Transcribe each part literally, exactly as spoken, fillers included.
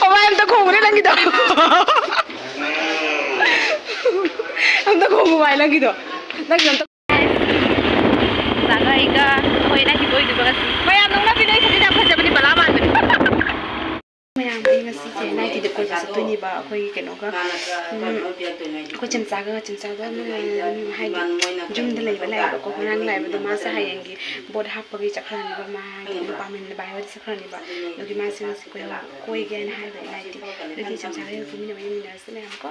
ꯃꯃꯥꯏ ꯑꯝꯇ ꯈꯣꯡꯉꯨꯅꯦ ꯅꯪꯒꯤꯗꯣ꯫ ꯑꯝꯇ ꯈꯣꯡꯉꯨ ꯃꯥꯏ ꯅꯪꯒꯤꯗꯣ꯫ ꯅꯪꯒꯤꯗꯣ ꯑꯝꯇ ꯆꯥꯒ ꯑꯩꯒ ꯑꯩꯈꯣꯏ ꯅꯪꯒꯤ ꯑꯣꯏꯗꯣꯏꯕ ꯉꯁꯤ꯫ ꯃꯌꯥꯝ ꯅꯣꯛꯅꯕꯤ ꯅꯣꯏ ꯁꯤꯗꯤ ꯌꯥꯝ ꯐꯖꯕꯅꯤ, ꯕꯂꯥ ꯃꯥꯟꯕꯅꯤ꯫ ꯃꯌꯥꯝ, ꯑꯩ ꯉꯁꯤꯁꯦ ꯅꯥꯏꯇꯤꯗ ꯀꯣꯏꯕ ꯆꯠꯇꯣꯏꯅꯦꯕ ꯑꯩꯈꯣꯏꯒꯤ ꯀꯩꯅꯣꯒ, ꯎꯝ, ꯑꯩꯈꯣꯏ ꯆꯝꯆꯥꯒ, ꯆꯝꯆꯥꯒ, ꯎꯝ, ꯍꯥꯏꯗꯤ ꯌꯨꯝꯗ ꯂꯩꯕ ꯂꯩꯌꯦꯕꯀꯣ, ꯉꯔꯥꯡ ꯂꯩꯕꯗꯣ ꯃꯥꯁꯦ ꯍꯌꯦꯡꯒꯤ ꯕꯣꯠ ꯍꯥꯞꯄꯒꯤ ꯆꯠꯈ꯭ꯔꯅꯤꯕ, ꯃꯥ ꯍꯥꯏꯗꯤ ꯅꯨꯄꯥ ꯃꯌꯨꯝꯗ ꯚꯥꯏ ꯍꯣꯏꯗ ꯆꯠꯈ꯭ꯔꯅꯤꯕ꯫ ꯑꯗꯨꯒꯤ ꯃꯥꯁꯦ ꯉꯁꯤ ꯀꯣꯏꯕ ꯀꯣꯏꯒꯦꯅ ꯍꯥꯏꯕ ꯅꯥꯏꯇꯤ꯫ ꯑꯗꯨꯗꯤ ꯆꯝꯆꯥꯒ ꯍꯦꯛ ꯀꯣꯏꯃꯤꯟꯅꯕ ꯌꯦꯡꯃꯤꯟꯅꯔꯁꯤ ꯃꯌꯥꯝ ꯀꯣ꯫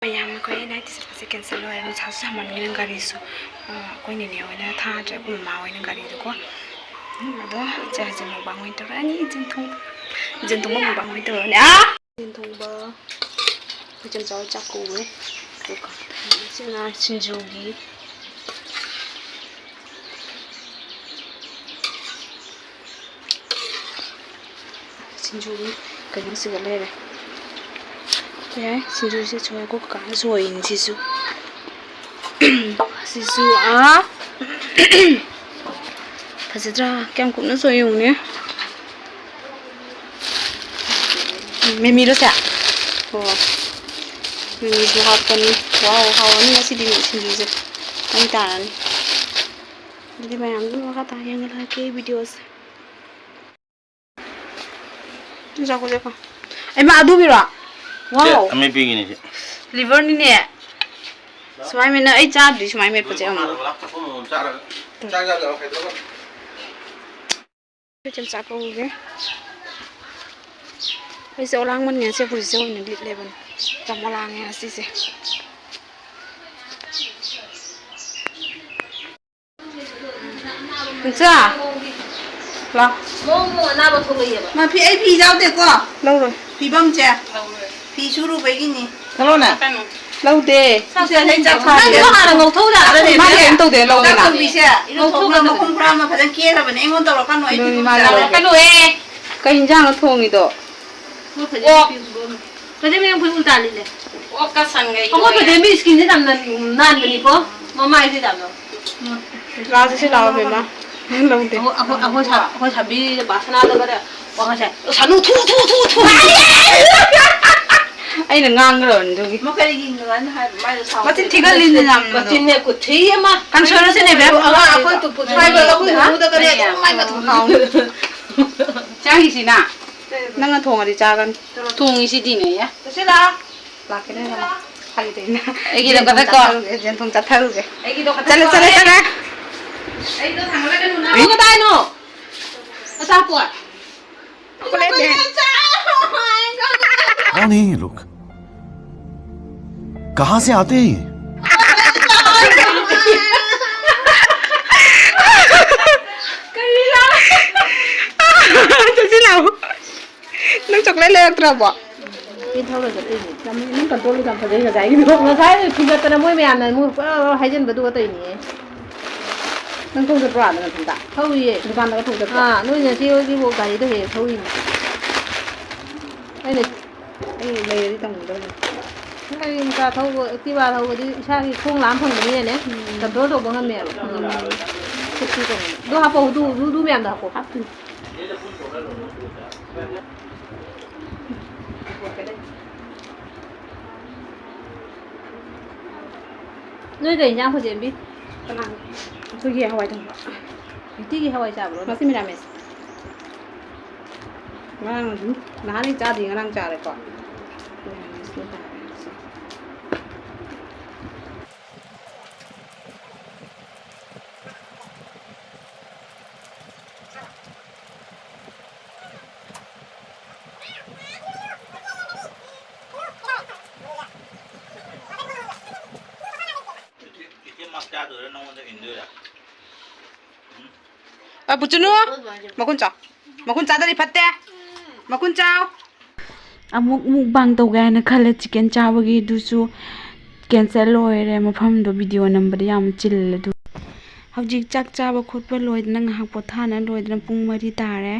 ꯃꯌꯥꯝ ꯑꯩꯈꯣꯏ ꯅꯥꯏꯇꯤ ꯆꯠꯄꯁꯦ ꯀꯦꯟꯁꯦꯜ ꯑꯣꯏꯔꯦ, ꯅꯨꯡꯁꯥꯁꯨ ꯁꯥꯃꯟꯈꯤꯗꯅ ꯒꯥꯔꯤꯁꯨ, ꯑ, ꯑꯩꯈꯣꯏ ꯅꯦꯅꯦ ꯍꯣꯏꯅ ꯊꯥꯗ꯭ꯔꯦ, ꯑꯩꯈꯣꯏ ꯃꯃꯥ ꯍꯣꯏꯅ ꯒꯥꯔꯤꯗꯨꯀꯣ꯫ ꯎꯝ, ꯑꯗꯣ ꯏꯆꯦ ꯍꯧꯖꯤꯛ ꯃꯨꯛꯕꯥꯡ ꯑꯣꯏꯅ ꯇꯧꯔꯛꯑꯅꯤ, ꯏꯆꯦꯟ ꯊꯣꯡ-, ꯏꯆꯦꯟ ꯊꯣꯡꯕ ꯃꯨꯛꯕꯥꯡ ꯑꯣꯏꯅ ꯇꯧꯔꯛꯑꯅꯤ꯫ ꯑꯥ! ꯏꯆꯦꯟ ꯊꯣꯡꯕ, ꯑꯩꯈꯣꯏ ꯆꯦꯝꯆꯥ ꯍꯣꯏ ꯆꯥꯛ ꯀꯧꯔꯦ꯫ ꯑꯗꯨꯒ ꯏꯆꯦꯅ ꯁꯤꯡꯖꯨꯒꯤ ꯁꯤꯡꯖꯨꯒꯤ ꯀꯩꯅꯣꯁꯤꯒ ꯂꯩꯔꯦ꯫ ꯌꯥꯏ, ꯁꯤꯡꯖꯨꯁꯦ ꯁꯣꯏꯀꯣ ꯀꯀꯥꯅ ꯁꯣꯏꯔꯤꯅꯤ ꯁꯤꯁꯨ꯫ ꯁꯤꯁꯨ, ꯑꯥ, ꯐꯖꯗ꯭ꯔꯥ? ꯀꯌꯥꯝ ꯀꯨꯞꯅ ꯁꯣꯏ ꯌꯦꯡꯉꯨꯅꯦ꯫ ꯃꯤꯃꯤꯔꯣ ꯁꯦ? ꯑꯣ, ꯃꯤꯃꯤꯁꯨ ꯍꯥꯞꯄꯅꯤ꯫ ꯋꯥꯎ, ꯍꯥꯎꯔꯅꯤ ꯉꯁꯤꯗꯤ ꯁꯤꯡꯖꯨꯁꯦ꯫ ꯃꯩ ꯇꯥꯔꯅꯤ꯫ ꯑꯗꯨꯗꯤ ꯃꯌꯥꯝ ꯑꯗꯨꯝ ꯃꯈꯥ ꯇꯥꯅ ꯌꯦꯡꯍꯜꯂꯛꯀꯦ ꯚꯤꯗꯤꯑꯣꯁꯦ꯫ ꯆꯥꯈꯣ, ꯆꯥꯈꯣ꯫ ꯍꯩꯃꯥ, ꯑꯗꯨꯒꯤꯔꯣ? ꯋꯥꯎ꯫ ꯑꯃꯦꯠꯄꯤꯒꯤꯅꯤ ꯁꯤ꯫ ꯂꯤꯚꯔꯅꯤꯅꯦ꯫ ꯁꯨꯃꯥꯏ ꯃꯦꯠꯅ ꯑꯩ ꯆꯥꯗ꯭ꯔꯤ ꯁꯨꯃꯥꯏ ꯃꯦꯠꯄꯁꯦ ꯑꯃꯨꯛ꯫ ꯆꯥꯛ ꯆꯥ ꯂꯣꯏꯔ ꯀꯩꯗꯧꯕ? ꯆꯥꯛ ꯆꯥ ꯀꯧꯔꯦ꯫ ꯑꯩꯁꯦ ꯑꯣꯂꯥꯡ ꯃꯅꯤꯡꯁꯦ ꯐꯨꯔꯤꯠꯁꯦ ꯑꯣꯏꯅ ꯂꯤꯠꯂꯦꯕꯅꯤ꯫ ꯌꯥꯝ ꯑꯣꯂꯥꯡꯉꯦ ꯉꯁꯤꯁꯦ꯫ ꯏꯆꯥ, ꯂꯥꯎ꯫ ꯃꯑꯣꯡ ꯃꯑꯣꯡ ꯑꯅꯥꯕ ꯊꯣꯛꯂꯛꯑꯦꯕ꯫ ꯃꯥ ꯐꯤ, ꯑꯩ ꯐꯤ ꯌꯥꯎꯗꯦꯀꯣ꯫ ꯂꯧꯔꯣꯏ꯫ ꯐꯤꯕꯝꯁꯦ꯫ ꯐꯤ ꯁꯨꯔꯨꯕꯒꯤꯅꯤ꯫ ꯂꯧꯔꯣꯅꯦ꯫ ꯂꯧꯗꯦ꯫ ꯁꯦ, ꯑꯩ ꯆꯥꯛ ꯊꯥꯒꯦ꯫ ꯅꯪꯗꯣ ꯍꯥꯟꯅ ꯉꯧꯊꯣꯛꯎ ꯌꯥꯗ꯭ꯔꯅꯦ? ꯃꯥꯗꯤ ꯀꯩꯝ ꯇꯧꯗꯦ, ꯆꯥꯛ ꯂꯧꯗꯦꯅ꯫ ꯊꯣꯡꯕꯤꯁꯦ꯫ ꯉꯧꯊꯣꯛꯅꯕ꯫ ꯃꯈꯣꯡ ꯈꯨꯔꯥ ꯑꯃ ꯐꯖꯅ ꯀꯦꯈ꯭ꯔꯕꯅꯦ꯫ ꯑꯩꯉꯣꯟꯗ ꯇꯧꯔꯛꯀꯅꯨ꯫ ꯑꯩ ꯑꯗꯨꯅꯤ ꯐꯤꯕꯝ ꯃꯥꯅ ꯆꯥꯔꯣꯏ꯫ ꯂꯧꯗꯦ꯫ ꯀꯩ ꯏꯟꯖꯥꯡꯅꯣ ꯊꯣꯡꯉꯤꯗꯣ? ꯑꯣꯛ꯫ ꯐꯖꯅ ꯃꯌꯥꯝ ꯐꯨꯔꯤꯠ ꯎꯜꯇꯥ ꯂꯤꯠꯂꯦ꯫ ꯑꯣꯛꯀ ꯁꯟꯒ ꯑꯩꯈꯣꯏ ꯏꯔꯣꯜꯂꯦ꯫ ꯐꯖꯅ ꯁ꯭ꯀꯤꯟꯁꯦ ꯌꯥꯝꯅ ꯅꯥꯟꯕꯅꯤꯀꯣ꯫ ꯃꯃꯥꯏꯁꯦ ꯌꯥꯝꯅ꯫ ꯂꯥꯛꯑꯣꯁꯦ, ꯁꯤ ꯂꯥꯛꯑꯣ, ꯕꯦꯝꯃ꯫ ꯂꯧꯗꯦ꯫ ꯑꯩꯈꯣꯏ, ꯑꯩꯈꯣꯏ, ꯑꯩꯈꯣꯏ ꯁꯥ-, ꯑꯩꯈꯣꯏ ꯁꯥꯕꯤꯗ ꯕꯥꯁꯅꯥꯗꯒꯅꯦ ꯋꯥ ꯉꯥꯡꯁꯦ, "ꯁꯥꯅꯨ, ꯊꯨ, ꯊꯨ, ꯊꯨ, ꯊꯨ!" ꯑꯩꯅ ꯉꯥꯡꯈ꯭ꯔꯕꯅꯤ ꯑꯗꯨꯒꯤ꯫ ꯃꯥ ꯀꯔꯤꯒꯤ ꯉꯥꯡꯉꯤꯅꯣ ꯍꯥꯏ-, ꯃꯥꯏꯗꯣ ꯁꯥꯎ-, ꯃꯆꯤꯟ ꯊꯤꯒꯠꯂꯤꯅꯦ ꯌꯥꯝꯅ꯫ ꯃꯆꯤꯟꯅꯦ ꯈꯨꯊꯤ ꯑꯃ꯫ ꯀꯟꯁꯣꯜꯁꯤꯅꯦ, ꯕꯦꯝꯃ꯫ ꯑꯉꯥꯡ ꯑꯩꯈꯣꯏ ꯇꯨ ꯄꯨꯊꯤ ꯍꯥꯏꯕ ꯑꯩꯈꯣꯏ ꯍꯥ? ꯎꯕꯗꯒꯅꯦ ꯑꯗꯨꯝ ꯃꯥꯏ ꯃꯊꯨꯝ ꯍꯥꯎꯅꯤ꯫ ꯆꯥꯈꯤꯁꯤꯅ꯫ ꯅꯪꯅ ꯊꯣꯡꯉꯗꯤ ꯆꯥꯒꯅꯤ꯫ ꯊꯣꯡꯉꯤꯁꯤꯗꯤꯅꯦ꯫ ꯆꯠꯁꯤ ꯂꯥꯛꯑꯣ꯫ ꯂꯥꯛꯀꯦꯅꯦ, ꯂꯥꯛꯑꯣ꯫ ꯐꯥꯒꯤ ꯇꯧꯅꯦ꯫ ꯑꯩꯒꯤꯗꯣ ꯌꯦꯟ ꯊꯣꯡ ꯈꯛꯇ ꯀꯣ꯫ ꯆꯥꯊꯔꯨꯒꯦ, ꯌꯦꯟ ꯊꯣꯡ ꯆꯥꯊꯔꯨꯒꯦ꯫ ꯑꯩꯒꯤꯗꯣ ꯈꯛꯇ ꯆꯠꯂꯦ, ꯀꯣ꯫ ꯆꯠꯂꯦ, ꯆꯠꯂꯦ꯫ ꯑꯩꯗꯣ ꯊꯥꯡꯒꯠꯂꯒ ꯅꯨꯅ-, ꯀꯩꯅꯣ ꯀꯗꯥꯏꯅꯣ? ꯑꯆꯥꯄꯣꯠ꯫ ꯆꯣꯀ꯭ꯂꯦꯠꯅꯦ꯫ ꯀꯣꯟ ꯍꯦ ꯌꯦ ꯂꯣꯒ? ꯀꯍꯥ ꯁꯦ ꯑꯥꯇꯦ ꯍꯦ ꯌꯦ? ꯀꯔꯤꯅꯣ? ꯆꯠꯁꯤ ꯂꯥꯛꯑꯣ꯫ ꯅꯪ ꯆꯣꯀ꯭ꯂꯦꯠ ꯂꯩꯔꯛꯇ꯭ꯔꯕꯣ? ꯁꯤ ꯊꯧꯔ ꯆꯠꯇꯣꯏꯅꯦ꯫ ꯅꯪ, ꯅꯪ ꯀꯟꯇ꯭ꯔꯣꯜꯗꯣ ꯌꯥꯝ ꯐꯖꯩ ꯉꯁꯥꯏꯒꯤꯗꯣ꯫ ꯉꯁꯥꯏ ꯐꯨꯒꯠꯇꯅ ꯃꯣꯏ ꯃꯌꯥꯝꯅ ꯃꯣꯏ ꯄꯨꯔꯥ ꯍꯥꯏꯖꯤꯟꯕꯗꯨꯒ ꯇꯧꯔꯤꯅꯦ꯫ ꯅꯪ ꯊꯧ ꯆꯠꯄ꯭ꯔꯣ ꯑꯥꯗ ꯅꯊꯟꯇ? ꯊꯧꯔꯤꯌꯦ꯫ ꯗꯨꯀꯥꯟꯗꯒ ꯊꯧ ꯆꯠꯄ꯭ꯔꯣ? ꯑꯥ, ꯅꯣꯏ ꯅꯆꯦ ꯍꯣꯏꯒꯤꯕꯨ ꯒꯥꯔꯤꯗꯣ ꯍꯦꯛ ꯍꯦꯛ ꯊꯧꯔꯤꯅꯦ꯫ ꯑꯩꯅ, ꯑꯩ ꯂꯩꯔꯗꯤ ꯇꯝꯒꯗꯕꯅꯤ꯫ ꯒꯥꯔꯤ ꯃꯆꯥ ꯊꯧꯕ, Activa ꯊꯧꯕꯗꯤ ꯏꯁꯥꯒꯤ ꯈꯣꯡ ꯂꯥꯝ ꯐꯪꯕꯅꯤꯅꯅꯦ, ꯎꯝ꯫ ꯀꯟꯇ꯭ꯔꯣꯜ ꯇꯧꯕ ꯉꯝꯃꯦꯕ꯫ ꯎꯝ꯫ ꯁꯦꯞꯇꯤ ꯇꯧꯕ꯫ ꯑꯗꯨ ꯍꯥꯞꯄꯛꯑꯣ, ꯑꯗꯨ, ꯑꯗꯨ, ꯑꯗꯨ ꯃꯌꯥꯝꯗꯣ ꯍꯥꯞꯄꯛꯑꯣ꯫ ꯍꯥꯞꯇꯣꯏꯅꯦ꯫ ꯅꯣꯏ ꯀꯩ ꯏꯟꯖꯥꯡ ꯈꯨꯁꯦꯝꯕꯤ? ꯀꯅꯥꯅꯣ? ꯑꯩꯈꯣꯏꯒꯤ ꯍꯋꯥꯏ ꯊꯣꯡꯕ꯫ ꯅꯨꯡꯇꯤꯒꯤ ꯍꯋꯥꯏ ꯆꯥꯕ꯭ꯔꯣ? ꯉꯁꯤ ꯃꯤꯔꯥꯃꯦꯁ꯫ ꯉꯔꯥꯡ ꯑꯗꯨꯝ, ꯅꯍꯥꯟ ꯑꯩ ꯆꯥꯗꯦ, ꯉꯔꯥꯡ ꯆꯥꯔꯦꯀꯣ꯫ ꯃꯤꯔꯥꯃꯦꯁꯅ ꯇꯥꯔꯦ ꯉꯁꯤ꯫ ꯏꯆꯦ ꯃꯥ ꯆꯥꯗꯣꯏꯔꯥ ꯅꯉꯣꯟꯗ ꯏꯟꯗꯣꯏꯔꯥ? ꯎꯝ? ꯑ, ꯄꯨꯆꯨꯅꯨ, ꯃꯈꯨꯟ ꯆꯥꯎ꯫ ꯃꯈꯨꯟ ꯆꯥꯗꯗꯤ ꯐꯠꯇꯦ꯫ ꯃꯈꯨꯟ ꯆꯥꯎ꯫ ꯑꯃꯨꯛ mukbang ꯇꯧꯒꯦ ꯍꯥꯏꯅ ꯈꯜꯂꯦ chicken ꯆꯥꯕꯒꯤ, ꯑꯗꯨꯁꯨ cancel ꯑꯣꯏꯔꯦ꯫ ꯃꯐꯝꯗꯣ video ꯅꯝꯕꯗ ꯌꯥꯝ ꯆꯤꯜꯂꯦ ꯑꯗꯨ꯫ ꯍꯧꯖꯤꯛ ꯆꯥꯛ ꯆꯥꯕ ꯈꯣꯠꯄ ꯂꯣꯏꯗꯅ, ꯉꯥꯏꯍꯥꯛ ꯄꯣꯊꯥꯅ ꯂꯣꯏꯗꯅ ꯄꯨꯡ ꯃꯔꯤ ꯇꯥꯔꯦ꯫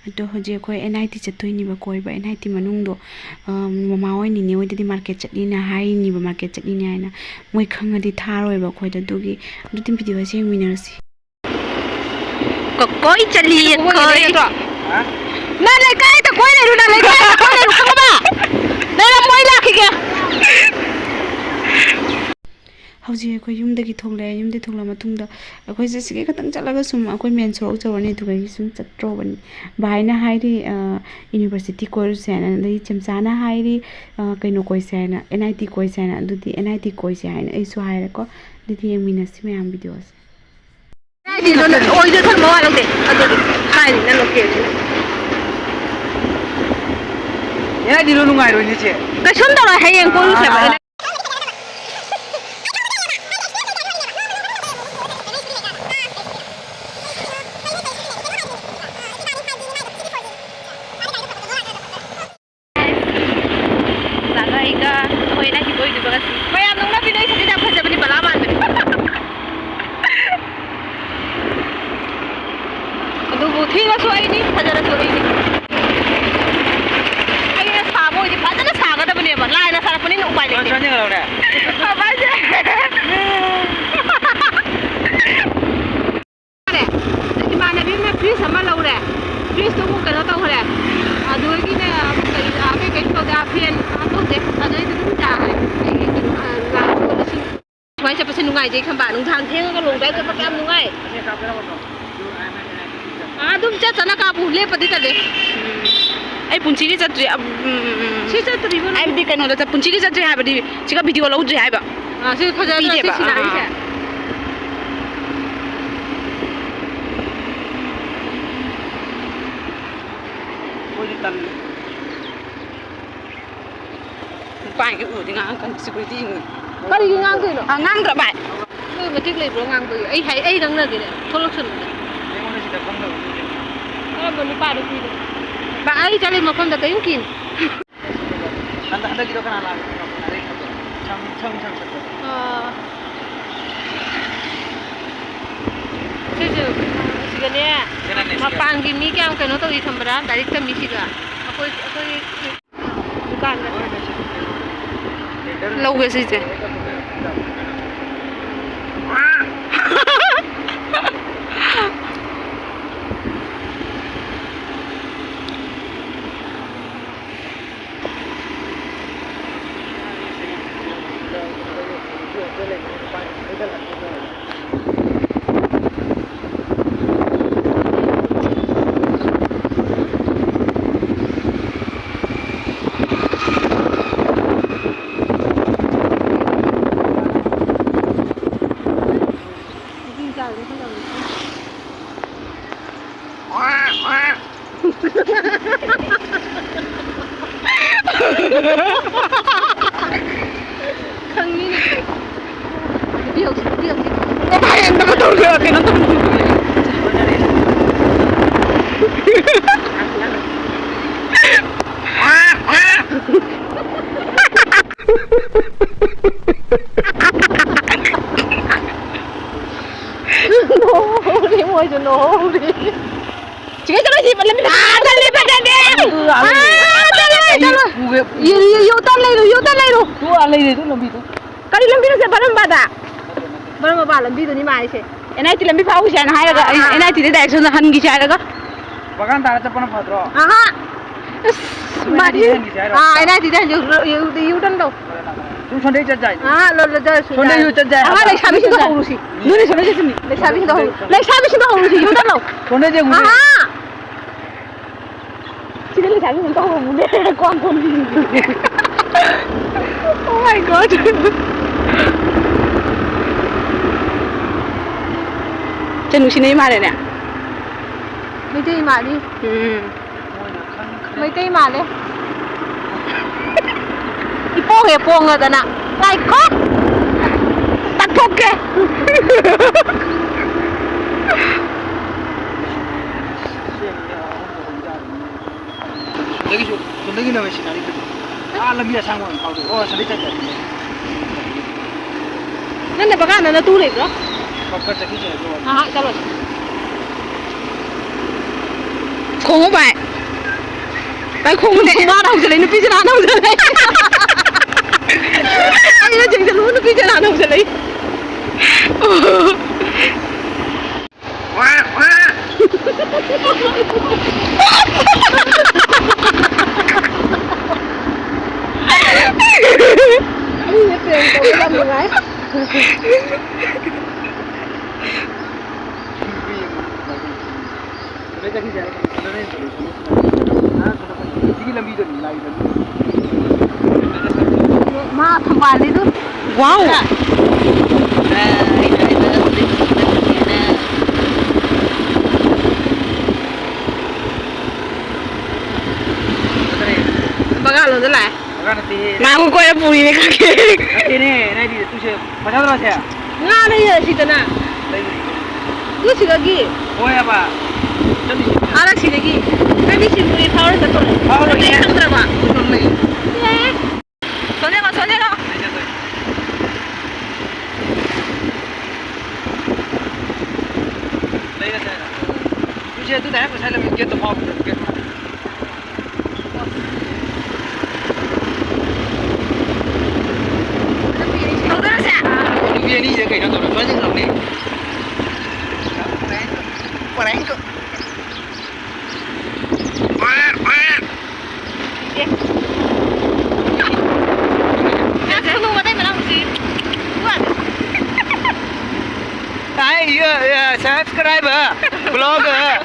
ꯑꯗꯣ ꯍꯧꯖꯤꯛ ꯑꯩꯈꯣꯏ ꯑꯦꯟ ꯑꯥꯏ ꯇꯤ ꯆꯠꯇꯣꯏꯅꯦꯕ ꯀꯣꯏꯕ꯫ ꯑꯦꯟ ꯑꯥꯏ ꯇꯤ ꯃꯅꯨꯡꯗꯣ, ꯑ, ꯃꯃꯥ ꯍꯣꯏ, ꯅꯤꯅꯦ ꯍꯣꯏꯗꯗꯤ ꯃꯥꯔꯀꯦꯠ ꯆꯠꯅꯤꯅ ꯍꯥꯏꯔꯤꯅꯦꯕ, ꯃꯥꯔꯀꯦꯠ ꯆꯠꯅꯤꯅꯦ ꯍꯥꯏꯅ꯫ ꯃꯣꯏ ꯈꯪꯉꯗꯤ ꯊꯥꯔꯣꯏꯕ ꯑꯩꯈꯣꯏꯗ꯫ ꯑꯗꯨꯒꯤ ꯑꯗꯨꯗꯤ ꯚꯤꯗꯤꯑꯣꯁꯦ ꯌꯦꯡꯃꯤꯟꯅꯔꯁꯤ꯫ ꯀꯣꯏ ꯆꯠꯂꯤ ꯑꯩꯈꯣꯏ꯫ ꯅꯪ ꯂꯩꯀꯥꯏꯗ ꯀꯣꯏ ꯂꯩꯔꯨ, ꯅꯪ ꯂꯩꯀꯥꯏꯗ ꯀꯣꯏ ꯂꯩꯔꯨ, ꯈꯪꯉꯕ? ꯅꯪ ꯃꯣꯏ ꯂꯥꯛꯈꯤꯒꯦ꯫ ꯍꯧꯖꯤꯛ ꯑꯩꯈꯣꯏ ꯌꯨꯝꯗꯒꯤ ꯊꯣꯛꯂꯛꯑꯦ꯫ ꯌꯨꯝꯗꯒꯤ ꯊꯣꯛꯂꯛꯑ ꯃꯇꯨꯡꯗ ꯑꯩꯈꯣꯏꯁꯦ ꯁꯤꯒꯤ ꯈꯛꯇꯪ ꯆꯠꯂꯒ ꯁꯨꯝ ꯑꯩꯈꯣꯏ ꯃꯦꯟ ꯁꯣꯔꯣꯛ ꯌꯧꯔꯅꯤ, ꯑꯗꯨꯗꯒꯤ ꯁꯨꯝ ꯆꯠꯇ꯭ꯔꯣꯕꯅꯤ꯫ ꯚꯥꯏꯅ ꯍꯥꯏꯔꯤ, ꯑ, ꯌꯨꯅꯤꯚꯔꯁꯤꯇꯤ ꯀꯣꯏꯔꯨꯁꯦ ꯍꯥꯏꯅ, ꯑꯗꯩ ꯆꯦꯝꯆꯥꯅ ꯍꯥꯏꯔꯤ, ꯑ, ꯀꯩꯅꯣ ꯀꯣꯏꯁꯦ ꯍꯥꯏꯅ, ꯑꯦꯟ ꯑꯥꯏ ꯇꯤ ꯀꯣꯏꯁꯦ ꯍꯥꯏꯅ꯫ ꯑꯗꯨꯗꯤ ꯑꯦꯟ ꯑꯥꯏ ꯇꯤ ꯀꯣꯏꯁꯦ ꯍꯥꯏꯅ ꯑꯩꯁꯨ ꯍꯥꯏꯔꯦꯀꯣ꯫ ꯑꯗꯨꯗꯤ ꯌꯦꯡꯃꯤꯟꯅꯁꯤ ꯃꯌꯥꯝ ꯚꯤꯗꯤꯑꯣꯁꯦ꯫ ꯑꯣꯏꯗꯣꯏ ꯈꯔ ꯃꯋꯥ ꯂꯧꯗꯦ꯫ ꯑꯗꯨꯗꯤ ꯍꯥꯏꯔꯤ ꯅꯪ ꯂꯣꯀꯦꯜꯁꯤꯅ꯫ ꯑꯦ, ꯑꯩꯗꯤ ꯅꯨꯡꯉꯥꯏꯔꯣꯏꯅꯦ, ꯆꯦ꯫ ꯀꯩꯁꯨꯝ ꯇꯧꯔꯣꯏ, ꯍꯌꯦꯡ ꯀꯣꯏꯔꯨꯁꯦꯕ꯫ ꯑꯥ꯫ ꯆꯥꯒ ꯑꯩꯒ ꯑꯩꯈꯣꯏ ꯂꯥꯏꯁꯤ ꯀꯣꯏꯗꯨꯕꯒ ꯃꯌꯥꯝ ꯅꯣꯛꯅꯕꯤ ꯅꯣꯏ ꯁꯤꯗꯤ ꯌꯥꯝ ꯐꯖꯕꯅꯤ, ꯕꯂꯥ ꯃꯥꯟꯕꯅꯤ꯫ ꯑꯗꯨꯕꯨ ꯊꯤꯔꯁꯨ ꯑꯩꯅꯤ, ꯐꯖꯔꯁꯨ ꯑꯩꯅꯤ꯫ ꯑꯩꯅ ꯁꯥꯕ ꯑꯣꯏꯗꯤ ꯐꯖꯅ ꯁꯥꯒꯗꯕꯅꯦꯕ, ꯂꯥꯏꯅ ꯁꯥꯔꯛꯄꯅꯤꯅ ꯎꯄꯥꯏ ꯂꯩꯇꯦ꯫ ꯆꯥꯅꯤꯡꯉꯛꯑꯣꯅꯦ꯫ ꯐꯕ ꯍꯥꯏꯁꯦ꯫ ꯏꯃꯥꯟꯅꯕꯤ ꯑꯃꯅ ꯐ꯭ꯔꯤꯖ ꯑꯃ ꯂꯧꯔꯦ, ꯐ꯭ꯔꯤꯖꯇꯨꯕꯨ ꯀꯩꯅꯣ ꯇꯧꯈ꯭ꯔꯦ, ꯑꯗꯨꯗꯒꯤꯅꯦ ꯀꯩ, ꯑꯥ, ꯀꯩ, ꯀꯩꯅꯣ ꯇꯧꯗꯦ, ꯑꯥ, ꯐꯦꯟ ꯑꯣꯟ ꯇꯧꯗꯦ, ꯑꯗꯨꯗꯩꯗꯤ ꯑꯗꯨꯝ ꯇꯥꯈ꯭ꯔꯦ꯫ ꯑꯩꯒꯤ ꯀꯩꯅꯣ, ꯑꯥ, ꯂꯥꯛꯄꯗꯣ ꯂꯤꯁꯤꯡ꯫ ꯁꯨꯃꯥꯏꯅ ꯆꯠꯄꯁꯦ ꯅꯨꯡꯉꯥꯏꯖꯩ ꯈꯪꯕ, ꯅꯨꯡꯗꯥꯡ ꯊꯦꯡꯉꯒ ꯂꯣꯡꯗ꯭ꯔꯥꯏꯚ ꯆꯠꯄ ꯀꯌꯥꯝ ꯅꯨꯡꯉꯥꯏ꯫ ꯑꯥ, ꯑꯗꯨꯝ ꯆꯠ ꯆꯠꯅ ꯀꯥꯞꯄꯨ, ꯂꯦꯞꯄꯗꯤ ꯇꯜꯂꯦ꯫ ꯑꯩ ꯄꯨꯟꯁꯤꯒꯤ ꯆꯠꯇ꯭ꯔꯤ꯫ ꯎꯝ, ꯎꯝ, ꯎꯝ꯫ ꯁꯤ ꯆꯠꯇ꯭ꯔꯤꯕꯣ ꯅꯪ? ꯍꯥꯏꯕꯗꯤ ꯀꯩꯅꯣꯗ ꯆꯠ-, ꯄꯨꯟꯁꯤꯒꯤ ꯆꯠꯇ꯭ꯔꯤ ꯍꯥꯏꯕꯗꯤ ꯁꯤꯒ ꯚꯤꯗꯤꯑꯣ ꯂꯧꯗ꯭ꯔꯤ ꯍꯥꯏꯕ꯫ ꯑꯥ, ꯁꯤ ꯐꯖꯗ꯭ꯔꯣ ꯁꯤ ꯄꯤꯗꯦꯕ꯫ ꯁꯤꯅꯔꯤꯁꯦ? ꯑꯥ, ꯑꯥ꯫ ꯑꯩꯈꯣꯏꯗꯤ ꯇꯜꯂꯦ꯫ ꯅꯨꯄꯥꯒꯤ ꯎꯔꯗꯤ ꯉꯥꯡꯉꯛꯀꯅꯤ, ꯁꯦꯀ꯭ꯌꯨꯔꯤꯇꯤꯁꯤꯡꯅ꯫ ꯀꯔꯤꯒꯤ ꯉꯥꯡꯗꯣꯏꯅꯣ? ꯑ, ꯉꯥꯡꯗ꯭ꯔꯥ, ꯚꯥꯏ? ꯅꯣꯏ ꯃꯇꯤꯛ ꯂꯩꯕ꯭ꯔꯣ ꯉꯥꯡꯕꯒꯤ? ꯑꯩ ꯍꯥꯏ-, ꯑꯩ ꯉꯥꯡꯅꯒꯦꯅꯦ, ꯊꯣꯛꯂꯛꯁꯅꯨ꯫ ꯑꯩꯉꯣꯟꯗ ꯁꯤꯗ ꯈꯪꯗꯕ ꯃꯤꯁꯦ꯫ ꯀꯔꯝꯕ ꯅꯨꯄꯥꯗ ꯄꯤꯔꯤꯅꯣ? ꯚꯥꯏ, ꯑꯩ ꯆꯠꯂꯤ ꯃꯐꯝꯗ ꯀꯔꯤꯝ ꯀꯤꯅꯨ꯫ ꯍꯟꯗꯛ, ꯍꯟꯗꯛꯀꯤꯗꯣ ꯀꯅꯥ ꯂꯥꯛꯀꯦ? ꯁꯪ, ꯁꯪ, ꯁꯪ ꯆꯠꯄꯗꯣ꯫ ꯑꯥ꯫ ꯁꯤꯁꯨ ꯁꯤꯗꯅꯦ, ꯃꯄꯥꯟꯒꯤ ꯃꯤ ꯀꯌꯥꯝ ꯀꯩꯅꯣ ꯇꯧꯏ ꯈꯪꯕ꯭ꯔꯥ? ꯂꯥꯏꯔꯤꯛ ꯇꯝꯃꯤꯁꯤꯒ꯫ ꯑꯩꯈꯣꯏ, ꯑꯩꯈꯣꯏ ꯗꯨꯀꯥꯟꯗ ꯂꯧꯒꯦ ꯁꯤꯁꯦ꯫ ꯈꯪꯉꯤꯅꯦ꯫ ꯅꯨꯄꯤ ꯍꯧꯖꯤꯛ, ꯅꯨꯄꯤ ꯍꯧꯖꯤꯛ꯫ ꯀꯃꯥꯏꯅ ꯇꯧꯔꯒ ꯀꯩꯅꯣ ꯇꯧꯔꯤꯅꯣ? ꯅꯣꯛꯍꯧꯔꯦ, ꯃꯣꯏꯁꯨ ꯅꯣꯛꯍꯧꯔꯦ꯫ ꯆꯤꯡꯈꯩ ꯆꯠꯂꯣ, ꯁꯤ ꯂꯝꯕꯤ ꯐꯠꯇꯦ꯫ ꯑꯥꯗ ꯂꯦꯞꯄ ꯆꯠꯀꯦ꯫ ꯑꯥꯗ ꯂꯦꯞꯄ ꯆꯠꯂꯣ꯫ ꯌꯨ, ꯌꯨ, ꯌꯨ ꯇꯟ ꯂꯩꯔꯨ, ꯌꯨ ꯇꯟ ꯂꯩꯔꯨ꯫ ꯇꯨ ꯑꯥ ꯂꯩꯔꯦ, ꯑꯗꯨ ꯂꯝꯕꯤꯗꯣ꯫ ꯀꯔꯤ ꯂꯝꯕꯤꯅꯣ ꯁꯦ? ꯕꯔꯝꯕꯥꯗ? ꯕꯔꯝꯕꯥ ꯂꯝꯕꯤꯗꯨꯅꯤ ꯃꯥꯔꯤꯁꯦ꯫ ꯑꯦꯟ ꯑꯥꯏ ꯇꯤ ꯂꯝꯕꯤ ꯐꯥꯎꯈꯤꯁꯦ ꯍꯥꯏꯅ ꯍꯥꯏꯔꯒ, ꯑꯥ, ꯑꯩ ꯑꯥ, ꯑꯦꯟ ꯑꯥꯏ ꯇꯤꯗ direct ꯁꯣꯝꯗ ꯍꯟꯈꯤꯁꯦ ꯍꯥꯏꯔꯒ꯫ ꯕꯒꯥꯟ ꯇꯥꯔ ꯆꯠꯄꯅ ꯐꯗ꯭ꯔꯣ? ꯑꯍꯥ꯫ ꯑꯁ, ꯑꯦꯟ ꯑꯥꯏ ꯇꯤꯗ ꯃꯥꯗꯤ, ꯍꯟꯈꯤꯁꯦ ꯍꯥꯏꯔꯣ? ꯑꯥ, ꯑꯦꯟ ꯑꯥꯏ ꯇꯤꯗ ꯍꯟꯈꯤꯁꯦ, ꯌꯨ, ꯌꯨ, ꯌꯨ ꯇꯟ ꯇꯧ꯫ ꯁꯨꯝ ꯁꯣꯝꯗꯩ ꯆꯠ ꯌꯥꯏ꯫ ꯑꯥ, ꯂꯣ, ꯂꯣ, ꯆꯠꯂꯁꯨ ꯁꯣꯝꯗꯩ ꯌꯥꯏ꯫ ꯌꯨ ꯆꯠ ꯌꯥꯏ ꯑꯍꯥ, ꯍꯥꯏꯕ꯫ ꯂꯩꯁꯥꯕꯤꯁꯤꯡꯗꯣ ꯍꯧꯔꯨꯁꯤ꯫ ꯅꯣꯏ ꯂꯩꯁꯥꯕꯤꯁꯤꯡꯗꯣ ꯍꯧꯔꯨꯁꯤ꯫ ꯂꯩꯁꯥꯕꯤꯁꯤꯡꯗꯣ ꯍꯧꯔꯨꯁꯤ꯫ ꯌꯨ ꯇꯟ ꯂꯧ꯫ ꯁꯣꯝꯗꯩ ꯆꯠ ꯑꯍꯥ꯫ ꯁꯤꯗ ꯂꯩꯁꯥꯕꯤꯁꯤꯡꯗꯣ ꯍꯧꯔꯨꯁꯤ꯫ ꯀ꯭ꯋꯥꯡ ꯀꯣꯟꯕꯤ꯫ Oh my God. ꯆꯅꯨ ꯁꯤꯅ ꯏꯃꯥꯅꯦꯅꯦ꯫ ꯃꯩꯇꯩ ꯏꯃꯥꯅꯤ꯫ ꯎꯝ꯫ ꯃꯩꯇꯩ ꯃꯥꯜꯂꯦ꯫ ꯏꯄꯣꯡ ꯍꯦꯛ ꯄꯣꯡꯉꯗꯅ꯫ ꯉꯥꯏꯈꯣ꯫ ꯇꯛꯊꯣꯛꯀꯦ꯫ ꯁꯣꯝꯗꯒꯤꯁꯨ, ꯁꯣꯝꯗꯒꯤꯅ ꯃꯦꯁꯤꯅꯥꯔꯤ ꯐꯖꯩ꯫ ꯑꯥ ꯂꯝꯕꯤ ꯑꯁꯥꯡꯕ ꯑꯃ ꯐꯥꯎꯗꯣꯏ꯫ ꯑꯣ, ꯑꯁꯣꯝꯗꯒꯤ ꯆꯠꯈ꯭ꯔꯦ꯫ ꯅꯪꯅ ꯕꯒꯥꯟꯗ ꯅꯇꯨ ꯂꯩꯕ꯭ꯔꯣ? ꯁꯣꯔꯠꯀꯠ ꯆꯠꯈꯤꯁꯦ ꯍꯥꯏꯕ꯭ꯔꯣ? ꯑꯍꯥ, ꯆꯠꯂꯣꯁꯦ꯫ ꯈꯣꯡꯉꯨ ꯚꯥꯏ꯫ ꯚꯥꯏ, ꯈꯣꯡꯉꯨꯅꯦ꯫ ꯃꯥꯅ ꯍꯧꯖꯤꯜꯂꯛꯏ, ꯅꯨꯄꯤꯁꯤꯅ ꯍꯥꯟꯅ ꯍꯧꯖꯤꯜꯂꯛꯏ꯫ ꯑꯩꯅ ꯆꯦꯟꯁꯤꯜꯂꯨ, ꯅꯨꯄꯤꯁꯤꯅ ꯍꯥꯟꯅ ꯍꯧꯖꯤꯜꯂꯛꯏ꯫ ꯑꯩꯅ ꯄ꯭ꯔꯦꯡ ꯇꯧꯕ ꯌꯥꯝ ꯅꯨꯡꯉꯥꯏ꯫ ꯁꯤꯒꯤ ꯂꯝꯕꯤꯗꯅꯤ ꯂꯥꯛꯏꯕꯅꯤ꯫ ꯃꯥ ꯊꯝꯕꯥꯜꯅꯤꯗꯨ꯫ ꯋꯥꯎ! ꯕꯒꯥ ꯂꯣꯟꯗ ꯂꯥꯛꯑꯦ꯫ ꯕꯒꯥ ꯅꯠꯇꯦꯍꯦ꯫ ꯃꯥꯕꯨ ꯀꯣꯏꯔ ꯄꯨꯔꯤꯅꯦ ꯈꯪꯉꯦ꯫ ꯅꯠꯇꯦꯅꯦ, ꯅꯥꯏꯗꯤ ꯇꯨꯁꯦ ꯐꯖꯗ꯭ꯔꯣ ꯁꯦ? ꯉꯥ ꯂꯩꯔ ꯁꯤꯗꯅ꯫ ꯂꯩꯕꯅꯤ꯫ ꯇꯨ ꯁꯤꯗꯒꯤ꯫ ꯍꯣꯏ ꯍꯥꯏꯕ꯫ ꯆꯠꯂꯤꯁꯤ꯫ ꯑꯥꯔꯛꯁꯤꯗꯒꯤ꯫ ꯅꯪꯗꯤ ꯁꯤꯟꯕꯨꯔꯤ ꯐꯥꯎꯔ ꯆꯠꯇꯣꯔꯦ꯫ ꯐꯥꯎꯔꯣꯏꯌꯦ꯫ ꯅꯪ ꯈꯪꯗ꯭ꯔꯕ? ꯎꯁꯣꯝ ꯂꯩ꯫ ꯑꯦ꯫ ꯁꯣꯟꯖꯜꯂꯣ, ꯁꯣꯟꯖꯜꯂꯣ꯫ ꯂꯩꯔꯁꯦ ꯍꯥꯏꯔꯣ? ꯇꯨꯁꯦ ꯑꯗꯨꯗ ꯍꯦꯛ ꯉꯁꯥꯏ ꯂꯝꯕꯤ ꯒꯦꯠꯇꯣ ꯐꯥꯎꯕꯗ ꯒꯦꯠ ꯐꯥꯎ꯫ ꯇꯧꯗꯔꯁꯦ꯫ ꯅꯨꯄꯤ ꯑꯅꯤꯁꯦ ꯀꯩꯅꯣ ꯇꯧꯔ ꯁ꯭ꯋꯥꯏꯗ ꯂꯥꯎꯅꯩ꯫ ꯄꯔꯦꯡ꯫ Subscribe blog.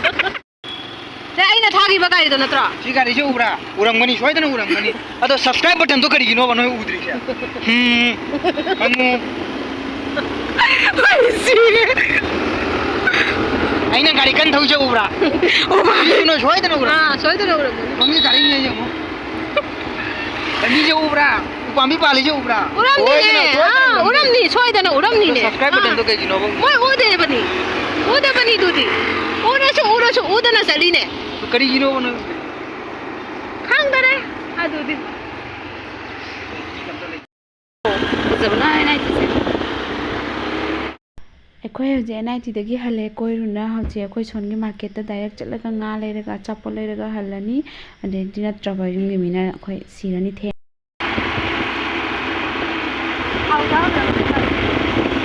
ꯁꯦ, ꯑꯩꯅ ꯊꯥꯈꯤꯕ ꯒꯥꯔꯤꯗꯣ ꯅꯠꯇ꯭ꯔꯣ? ꯁꯤ ꯒꯥꯔꯤꯁꯦ ꯎꯕ꯭ꯔꯥ? ꯎꯔꯝꯒꯅꯤ, ꯁꯣꯏꯗꯅ ꯎꯔꯝꯒꯅꯤ꯫ ꯑꯗꯣ subscribe buttonꯗꯣ ꯀꯔꯤꯒꯤꯅꯣꯕ ꯅꯣꯏ ꯎꯗ꯭ꯔꯤꯁꯦ? ꯎꯝ, ꯈꯪꯉꯦ꯫ ꯑꯩ ꯁꯤꯔꯦ꯫ ꯑꯩꯅ ꯒꯥꯔꯤ ꯀꯟꯅ ꯊꯧꯔꯤꯁꯦ ꯎꯕ꯭ꯔꯥ? ꯎꯕ꯭ꯔꯥ? ꯁꯤꯁꯨ ꯅꯣꯏ ꯁꯣꯏꯗꯅ ꯎꯔꯝꯒꯅꯤ꯫ ꯑꯥ, ꯁꯣꯏꯗꯅ ꯎꯔꯝꯒꯅꯤ꯫ ꯃꯃꯤꯡ ꯒꯥꯔꯤ ꯌꯦꯡꯉꯣ꯫ ꯂꯝꯕꯤꯁꯦ ꯎꯕ꯭ꯔꯥ? ꯎꯄꯥꯝꯕꯤ ꯄꯥꯜꯂꯤꯁꯦ ꯎꯕ꯭ꯔꯥ? ꯎꯔꯝꯅꯤꯅꯦ꯫ ꯁꯣꯏꯗꯅ, ꯁꯣꯏꯗꯅ ꯑꯥ, ꯎꯔꯝꯒꯅꯤ꯫ ꯎꯔꯝꯅꯤ, ꯁꯣꯏꯗꯅ ꯎꯔꯝꯅꯤꯅꯦ꯫ ꯑꯗꯣ subscribe buttonꯗꯣ ꯑꯥ꯫ ꯀꯩꯒꯤꯅꯣꯕ? ꯃꯣꯏ ꯎꯗꯦꯕꯅꯤ꯫ ꯎꯗꯕꯅꯤ ꯑꯗꯨꯗꯤ꯫ ꯎꯔꯁꯨ, ꯎꯔꯁꯨ ꯎꯗꯅ ꯆꯠꯂꯤꯅꯦ꯫ ꯀꯔꯤꯒꯤꯅꯣꯕ ꯅꯣꯏ ꯎꯗ꯭ꯔꯤꯁꯦ? ꯈꯪꯗꯔꯦ ꯑꯗꯨꯗꯤ꯫ ꯐꯖꯕꯅ ꯍꯥꯏ ꯂꯩꯇ꯭ꯔꯤꯁꯦ꯫ ꯑꯩꯈꯣꯏ ꯍꯧꯖꯤꯛ ꯑꯦꯟ ꯑꯥꯏ ꯇꯤꯗꯒꯤ ꯍꯜꯂꯦ ꯀꯣꯏꯔꯨꯅ꯫ ꯍꯧꯖꯤꯛ ꯑꯩꯈꯣꯏ ꯁꯣꯝꯒꯤ ꯃꯥꯔꯀꯦꯠꯇ ꯗꯥꯏꯔꯦꯛ ꯆꯠꯂꯒ ꯉꯥ ꯂꯩꯔꯒ ꯑꯆꯥꯄꯣꯠ ꯂꯩꯔꯒ ꯍꯜꯂꯅꯤ꯫ ꯑꯗꯨꯗꯤ ꯅꯠꯇ꯭ꯔꯕ ꯌꯨꯝꯒꯤ ꯃꯤꯅ ꯑꯩꯈꯣꯏ ꯁꯤꯔꯅꯤ ꯊꯦꯡ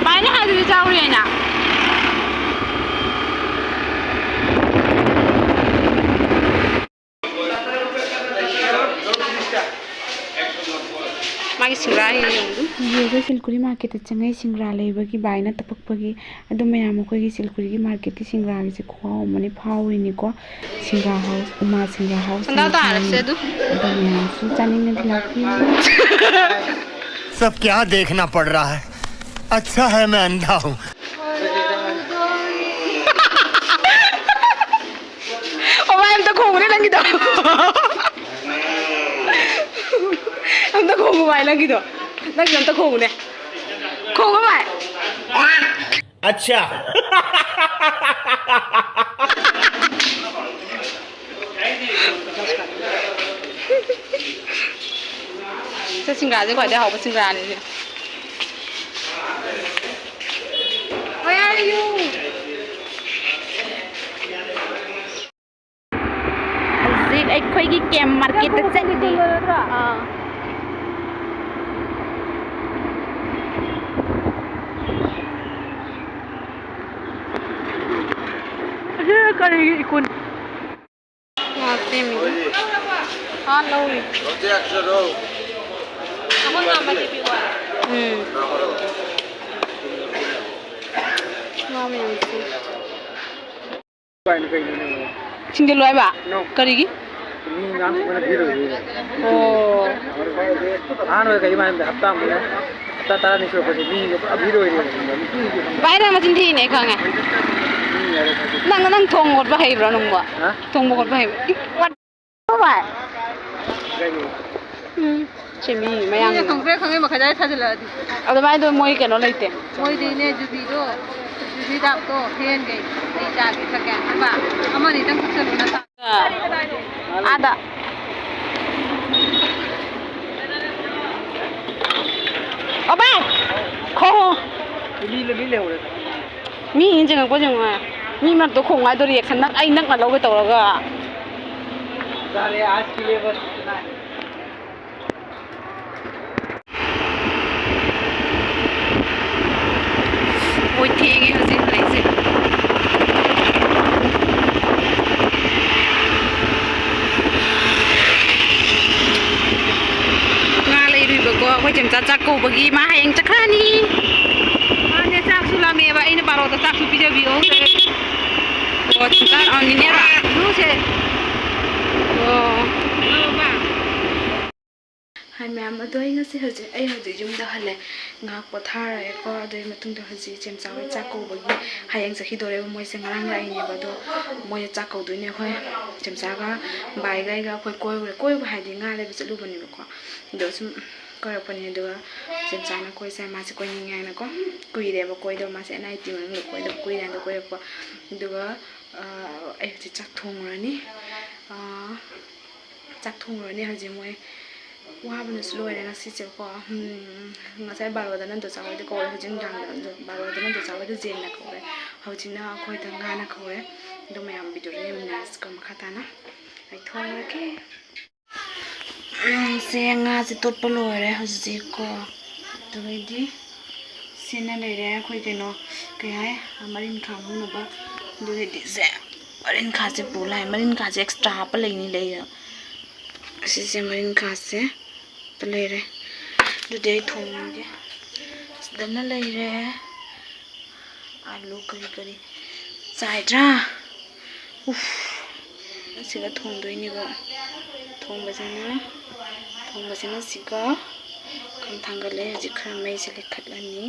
ꯚꯥꯏꯅ ꯍꯥꯏꯗꯨꯗꯤ ꯆꯥꯎꯔꯦꯅ꯫ ꯃꯥꯒꯤ ꯁꯤꯡꯒ꯭ꯔꯥ ꯌꯦꯡꯉꯨ꯫ ꯍꯧꯖꯤꯛ ꯑꯩꯈꯣꯏ ꯁꯤꯜꯈꯨꯔꯤ ꯃꯥꯔꯀꯦꯠꯇ ꯆꯪꯉꯛꯏ ꯁꯤꯡꯒ꯭ꯔꯥ ꯂꯩꯕꯒꯤ, ꯚꯥꯏꯅ ꯇꯞꯄꯛꯄꯒꯤ꯫ ꯑꯗꯣ ꯃꯌꯥꯝ ꯑꯩꯈꯣꯏꯒꯤ ꯁꯤꯜꯈꯨꯔꯤꯒꯤ ꯃꯥꯔꯀꯦꯠꯀꯤ ꯁꯤꯡꯒ꯭ꯔꯥꯒꯤꯁꯦ ꯈꯨꯍꯥꯎ ꯑꯃꯅꯤ ꯐꯥꯎꯔꯤꯅꯤꯀꯣ꯫ ꯁꯤꯡꯒ꯭ꯔꯥ ꯍꯥꯎꯁ, ꯎꯃꯥ ꯁꯤꯡꯒ꯭ꯔꯥ ꯍꯥꯎꯁ ꯁꯟꯗꯥ ꯍꯥꯏꯅ ꯇꯥꯔꯁꯦ ꯐꯥꯎꯔꯤꯅꯤ꯫ ꯑꯗꯨ꯫ ꯑꯗꯣ ꯃꯌꯥꯝꯁꯨ ꯆꯥꯅꯤꯡꯉꯗꯤ ꯂꯥꯛꯄꯤꯌꯨ꯫ सब क्या देखना पड़ रहा है? अच्छा है मैं अंधा हूँ। ꯑꯣ ꯚꯥꯏ, ꯑꯝꯇ ꯈꯣꯡꯉꯨꯅꯦ ꯅꯪꯒꯤꯗꯣ꯫ ꯑꯝꯇ ꯈꯣꯡꯉꯨ ꯚꯥꯏ, ꯅꯪꯒꯤꯗꯣ꯫ ꯅꯪꯒꯤꯗꯣ ꯑꯝꯇ ꯈꯣꯡꯉꯨꯅꯦ꯫ ꯈꯣꯡꯉꯨ ꯚꯥꯏ꯫ अच्छा। ꯁꯤ ꯁꯤꯡꯒ꯭ꯔꯥꯁꯦ ꯈ꯭ꯋꯥꯏꯗꯩ ꯍꯥꯎꯕ ꯁꯤꯡꯒ꯭ꯔꯥꯅꯤ ꯁꯤ꯫ Where are you? ꯍꯧꯖꯤꯛ ꯑꯩꯈꯣꯏꯒꯤ ꯀꯦꯝ ꯃꯥꯔꯀꯦꯠꯇ ꯆꯠꯂꯤ꯫ ꯑꯥ꯫ ꯑꯁꯤ ꯀꯔꯤꯒꯤ ꯏꯀꯣꯟ? ꯉꯥ ꯁꯦꯝꯃꯤ꯫ ꯍꯥ, ꯂꯧꯔꯤ꯫ ꯎꯝ꯫ ꯉꯥ ꯃꯌꯥꯝꯁꯦ꯫ ꯁꯤꯡꯖꯤꯜꯂꯨ ꯍꯥꯏꯕ? ꯀꯔꯤꯒꯤ? ꯑꯣ꯫ ꯑꯍꯥꯟꯕꯗ ꯀꯩ ꯃꯥꯟꯗ ꯍꯞꯇꯥ ꯑꯃꯗ ꯍꯞꯇꯥ ꯇꯔꯥꯅꯤ ꯁꯨꯔꯛꯄꯁꯦ ꯃꯤꯁꯦ ꯄꯨꯔꯥ ꯚꯤꯔ ꯑꯣꯏꯔꯦꯕ꯫ ꯚꯥꯏ, ꯅꯪ ꯃꯆꯤꯟ ꯊꯤꯔꯤꯅꯦ, ꯑꯩ ꯈꯪꯉꯦ꯫ ꯃꯤ ꯍꯥꯏꯔꯦ ꯈꯪꯗꯦ꯫ ꯅꯪ, ꯅꯪ ꯊꯣꯡꯕ ꯈꯣꯠꯄ ꯍꯩꯕ꯭ꯔꯣ ꯅꯪꯕꯣ? ꯍꯥ? ꯊꯣꯡꯕ ꯈꯣꯠꯄ ꯍꯩꯕ꯭ꯔꯣ? E, what? ꯚꯥꯏ꯫ ꯀꯩꯅꯣ? ꯎꯝ, ꯁꯤ ꯃꯤ ꯃꯌꯥꯡ ꯈꯪꯗ꯭ꯔꯦ, ꯈꯪꯗ꯭ꯔꯦ, ꯈꯪꯉꯦ, ꯃꯈꯥꯏ ꯑꯗꯥꯏ ꯊꯥꯖꯤꯜꯂꯛꯑꯗꯤ꯫ ꯑꯗꯨꯃꯥꯏꯅ ꯃꯣꯏ ꯀꯩꯅꯣ ꯂꯩꯇꯦ꯫ ꯃꯣꯏꯗꯤꯅꯦ, ꯖꯨꯕꯤꯗꯣ, ꯖꯨꯕꯤ ꯗꯥꯞꯇꯣ ꯍꯦꯟꯒꯩ꯫ ꯑꯩ ꯆꯥꯒꯦ ꯊꯛꯀꯦ ꯍꯥꯏꯕ꯫ ꯑꯃꯅꯤꯗꯪ ꯊꯛꯆꯜꯂꯨ ꯅꯠꯇ꯭ꯔꯥ? ꯑꯥꯗ꯫ ꯑꯣ ꯚꯥꯏ! ꯈꯣꯡꯉꯨ꯫ ꯂꯤ-, ꯂꯤ ꯂꯩꯍꯧꯔꯦ꯫ ꯃꯤ ꯌꯦꯡꯉꯛꯄ ꯌꯦꯡꯉꯣ꯫ ꯃꯤ ꯃꯔꯛꯇ ꯈꯣꯡ ꯍꯥꯏꯗꯣ reaction ꯅꯪ ꯑꯩ ꯅꯛꯅ ꯂꯧꯒꯦ ꯇꯧꯔꯒ꯫ ꯃꯣꯏ ꯊꯦꯡꯉꯦ ꯍꯧꯖꯤꯛ ꯍꯜꯂꯛꯏꯁꯦ꯫ ꯉꯥ ꯂꯩꯔꯨꯏꯕꯀꯣ, ꯑꯩꯈꯣꯏ ꯆꯦꯝꯆꯥ ꯆꯥꯛ ꯀꯧꯕꯒꯤ꯫ ꯃꯥ ꯍꯌꯦꯡ ꯆꯠꯈ꯭ꯔꯅꯤ꯫ ꯃꯥꯅꯦ, ꯆꯥꯛꯁꯨ ꯂꯥꯝꯃꯦꯕ꯫ ꯑꯩꯅ ꯕꯥꯔꯣꯗ ꯆꯥꯛꯁꯨ ꯄꯤꯖꯕꯤꯌꯣ꯫ ꯑꯣ, ꯆꯦꯝꯆꯥ, ꯑ, ꯅꯤꯅꯦꯔꯣ? ꯂꯨꯁꯦ꯫ ꯑꯣ꯫ ꯍꯥꯏ ꯃꯌꯥꯝ, ꯑꯗꯣ ꯑꯩ ꯉꯁꯤ ꯍꯧꯖꯤꯛ, ꯑꯩ ꯍꯧꯖꯤꯛ ꯌꯨꯝꯗ ꯍꯜꯂꯦ꯫ ꯉꯥꯏꯍꯥꯛ ꯄꯣꯊꯥꯔꯒꯦꯀꯣ꯫ ꯑꯗꯨꯒꯤ ꯃꯇꯨꯡꯗ ꯍꯧꯖꯤꯛ ꯆꯦꯝꯆꯥ ꯍꯣꯏ ꯆꯥꯛ ꯀꯧꯕꯒꯤ ꯍꯌꯦꯡ ꯆꯠꯈꯤꯗꯣꯔꯦꯕ꯫ ꯃꯣꯏꯁꯦ ꯉꯔꯥꯡ ꯂꯥꯛꯏꯅꯦꯕ꯫ ꯑꯗꯣ ꯃꯣꯏꯗ ꯆꯥꯛ ꯀꯧꯗꯣꯏꯅꯦ ꯑꯩꯈꯣꯏ꯫ ꯆꯦꯝꯆꯥꯒ ꯕꯥꯏꯒ ꯑꯩꯒ ꯑꯩꯈꯣꯏ ꯀꯣꯏꯔꯨꯔꯦ꯫ ꯀꯣꯏꯕ ꯍꯥꯏꯗꯤ ꯉꯥ ꯂꯩꯕ ꯆꯠꯂꯨꯕꯅꯦꯕꯀꯣ꯫ ꯑꯗꯣ ꯁꯨꯝ ꯀꯣꯏꯔꯛꯄꯅꯦ꯫ ꯑꯗꯨꯒ ꯆꯦꯝꯆꯥꯅ ꯀꯣꯏꯁꯦ, ꯃꯥꯁꯦ ꯀꯣꯏꯅꯤꯡꯉꯦ ꯍꯥꯏꯅꯀꯣ꯫ ꯀꯨꯏꯔꯦꯕ ꯀꯣꯏꯗꯕ ꯃꯥꯁꯦ, ꯑꯦꯟ ꯑꯥꯏ ꯇꯤ ꯃꯅꯨꯡꯗ ꯀꯣꯏꯗꯕ ꯀꯨꯏꯔꯦ꯫ ꯑꯗꯣ ꯀꯣꯏꯔꯛꯄ꯫ ꯑꯗꯨꯒ, ꯑ, ꯑꯩ ꯍꯧꯖꯤꯛ ꯆꯥꯛ ꯊꯣꯡꯉꯨꯔꯅꯤ꯫ ꯑ, ꯆꯥꯛ ꯊꯣꯡꯉꯨꯔꯅꯤ ꯍꯧꯖꯤꯛ꯫ ꯃꯣꯏ ꯋꯥꯕꯅꯁꯨ ꯂꯣꯏꯔꯦ ꯉꯁꯤꯁꯦꯀꯣ꯫ ꯎꯝ, ꯉꯁꯥꯏ ꯕꯥꯔꯣꯗ ꯅꯟꯗꯣꯆꯥ ꯍꯣꯏꯗ ꯀꯧꯔꯦ, ꯍꯧꯖꯤꯛ ꯅꯨꯡꯗꯥꯡꯗ ꯕꯥꯔꯣꯗ ꯅꯟꯗꯣꯆꯥ ꯍꯣꯏꯗ ꯖꯦꯟꯅ ꯀꯧꯔꯦ, ꯍꯧꯖꯤꯛꯅ ꯑꯩꯈꯣꯏꯗ ꯉꯥꯅ ꯀꯧꯔꯦ꯫ ꯑꯗꯣ ꯃꯌꯥꯝ ꯚꯤꯗꯤꯑꯣꯗ ꯌꯦꯡꯃꯤꯟꯅꯔꯁꯤꯀꯣ ꯃꯈꯥ ꯇꯥꯅ꯫ ꯑꯩ ꯊꯣꯡꯉꯒꯦ꯫ ꯎꯝ, ꯁꯦ ꯉꯥꯁꯦ ꯇꯣꯠꯄ ꯂꯣꯏꯔꯦ ꯍꯧꯖꯤꯛꯀꯣ꯫ ꯑꯗꯨꯗꯩꯗꯤ ꯁꯤꯅ ꯂꯩꯔꯦ ꯑꯩꯈꯣꯏ ꯀꯩꯅꯣ, ꯀꯩ ꯍꯥꯏ, ꯃꯔꯤꯟꯈꯥ ꯉꯧꯅꯕ꯫ ꯑꯗꯨꯗꯩꯗꯤ ꯁꯦ ꯃꯔꯤꯟꯈꯥꯁꯦ ꯄꯨ ꯂꯥꯛꯑꯦ꯫ ꯃꯔꯤꯟꯈꯥꯁꯦ extra ꯍꯥꯞꯄ ꯂꯩꯅꯤ ꯂꯩꯔ꯫ ꯑꯁꯤꯁꯦ ꯃꯔꯤꯟꯈꯥꯁꯦ ꯂꯩꯔꯦ꯫ ꯑꯗꯨꯗꯤ ꯑꯩ ꯊꯣꯡꯉꯒꯦ꯫ ꯁꯤꯗꯅ ꯂꯩꯔꯦ꯫ ꯑꯥꯂꯨ ꯀꯔꯤ ꯀꯔꯤ ꯆꯥꯏꯗ꯭ꯔꯥ? ꯎꯐ! ꯑꯁꯤꯒ ꯊꯣꯡꯗꯣꯏꯅꯦꯕ꯫ ꯊꯣꯡꯕꯁꯤꯅ, ꯊꯣꯡꯕꯁꯤꯅ ꯁꯤꯒ ꯈꯔ ꯊꯥꯡꯒꯠꯂꯦ꯫ ꯍꯧꯖꯤꯛ ꯈꯔ ꯃꯩꯁꯦ ꯂꯩꯈꯠꯂꯅꯤ꯫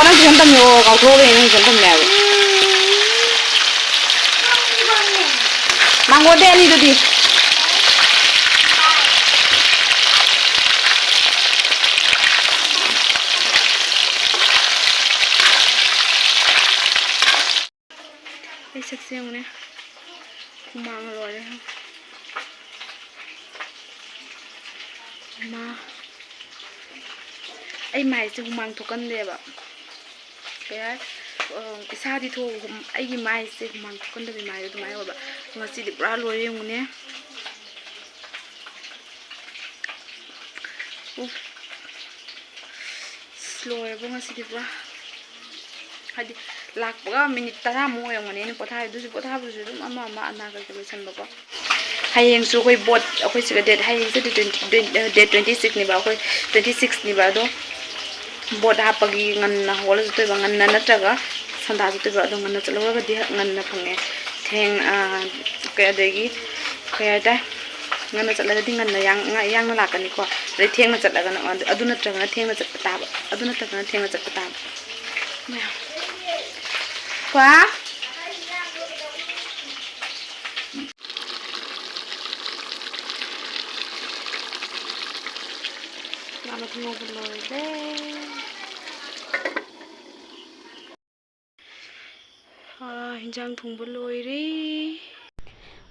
ꯅꯪ ꯇꯨꯏꯁꯟ ꯇꯝꯃꯤꯔꯣ? ꯀꯥꯎꯊꯣꯛꯎꯔꯦ, ꯅꯪ ꯇꯨꯏꯁꯟ ꯇꯝꯃꯦ ꯍꯥꯏꯕ꯫ ꯃꯥꯡꯒꯣꯟꯗꯩ ꯑꯅꯤꯗꯨꯗꯤ꯫ ꯑꯩ ꯁꯛꯁꯦ ꯌꯦꯡꯉꯨꯅꯦ꯫ ꯍꯨꯃꯥꯡꯅ ꯂꯣꯏꯔꯦ꯫ ꯃꯥ꯫ ꯑꯩ ꯃꯥꯏꯁꯦ ꯍꯨꯃꯥꯡ ꯊꯣꯛꯀꯟꯗꯦꯕ꯫ ꯀꯩ ꯍꯥꯏ-, ꯑ, ꯏꯁꯥꯗꯤ ꯊꯣꯛ-, ꯑꯩꯒꯤ ꯃꯥꯏꯁꯦ ꯍꯨꯃꯥꯡ ꯊꯣꯛꯀꯟꯗꯕꯤ ꯃꯥꯏꯁꯦ ꯑꯗꯨꯃꯥꯏꯅ ꯑꯣꯏꯕ꯫ ꯉꯁꯤꯗꯤ ꯄꯨꯔꯥ ꯂꯣꯏꯔꯦ ꯌꯦꯡꯉꯨꯅꯦ꯫ ꯎꯐ꯫ ꯑꯁ, ꯂꯣꯏꯔꯕ ꯉꯁꯤꯗꯤ ꯄꯨꯔꯥ꯫ ꯍꯥꯏꯗꯤ, ꯂꯥꯛꯄꯒ ꯃꯤꯅꯤꯠ ꯇꯔꯥꯃꯨꯛ ꯑꯣꯏꯔꯝꯒꯅꯤ ꯑꯩꯅ ꯄꯣꯊꯥꯔꯤꯗꯨꯁꯨ꯫ ꯄꯣꯊꯥꯕꯗꯨꯁꯨ ꯑꯗꯨꯝ ꯑꯃ ꯑꯃ ꯑꯅꯥ ꯀꯩꯀꯩ ꯂꯣꯏꯁꯟꯕꯀꯣ꯫ ꯍꯌꯦꯡꯁꯨ ꯑꯩꯈꯣꯏ ꯕꯣꯠ, ꯑꯩꯈꯣꯏ ꯁꯤꯗ ꯗꯦꯠ, ꯍꯌꯦꯡꯁꯦ ꯗꯦꯠ ꯇ꯭ꯋꯦꯟꯇꯤ, ꯗꯦꯠ ꯇ꯭ꯋꯦꯟꯇꯤ ꯁꯤꯛꯁꯅꯦꯕ, ꯑꯩꯈꯣꯏ ꯇ꯭ꯋꯦꯟꯇꯤ ꯁꯤꯛꯁꯅꯦꯕ꯫ ꯑꯗꯣ ꯕꯣꯠ ꯍꯥꯞꯄꯒꯤ ꯉꯟꯅ ꯍꯧꯒꯠꯂ ꯆꯠꯇꯣꯏꯕ, ꯉꯟꯅ ꯅꯠꯇ꯭ꯔꯒ ꯁꯟꯗꯥ ꯆꯠꯇꯣꯏꯕ꯫ ꯑꯗꯣ ꯉꯟꯅ ꯆꯠꯍꯧꯔꯒꯗꯤ ꯉꯟꯅ ꯐꯪꯉꯦ꯫ ꯊꯦꯡ-, ꯑ, ꯀꯩ, ꯑꯗꯒꯤ ꯀꯩ ꯍꯥꯏꯇꯥꯔꯦ, ꯉꯟꯅ ꯆꯠꯂꯒꯗꯤ ꯉꯟꯅ ꯌꯥꯡ-, ꯉ-, ꯌꯥꯡꯅ ꯂꯥꯛꯀꯅꯤꯀꯣ꯫ ꯑꯗꯩ ꯊꯦꯡꯅ ꯆꯠꯂꯒꯅ, ꯑꯗꯨ, ꯑꯗꯨ ꯅꯠꯇ꯭ꯔꯒꯅ ꯊꯦꯡꯅ ꯆꯠꯄ ꯇꯥꯕ, ꯑꯗꯨ ꯅꯠꯇ꯭ꯔꯒꯅ ꯊꯦꯡꯅ ꯆꯠꯄ ꯇꯥꯕ꯫ ꯀ꯭ꯋꯥ? ꯉꯥ ꯃꯊꯤ ꯉꯧꯕ ꯂꯣꯏꯔꯦ꯫ ꯑꯥ, ꯍꯤꯟꯖꯥꯡ ꯊꯣꯡꯕ ꯂꯣꯏꯔꯦ꯫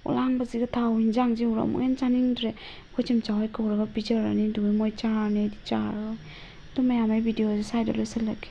ꯑꯣꯂꯥꯡꯕꯁꯤꯒ ꯊꯥꯎ ꯍꯤꯟꯖꯥꯡꯁꯤ ꯎꯔ ꯑꯃꯨꯛ ꯍꯦꯟꯅ ꯆꯥꯅꯤꯡꯗ꯭ꯔꯦ꯫ ꯑꯩꯈꯣꯏ ꯆꯦꯝꯆꯥ ꯍꯣꯏ ꯀꯧꯔꯒ ꯄꯤꯖꯔꯅꯤ, ꯑꯗꯨꯒ ꯃꯣꯏ ꯆꯥꯔꯅꯤ, ꯑꯩꯗꯤ ꯆꯥꯔꯔꯣꯏ꯫ ꯑꯗꯨ ꯃꯌꯥꯝ, ꯑꯩ ꯚꯤꯗꯤꯑꯣꯁꯦ ꯁ꯭ꯋꯥꯏꯗ ꯂꯣꯏꯁꯤꯜꯂꯒꯦ꯫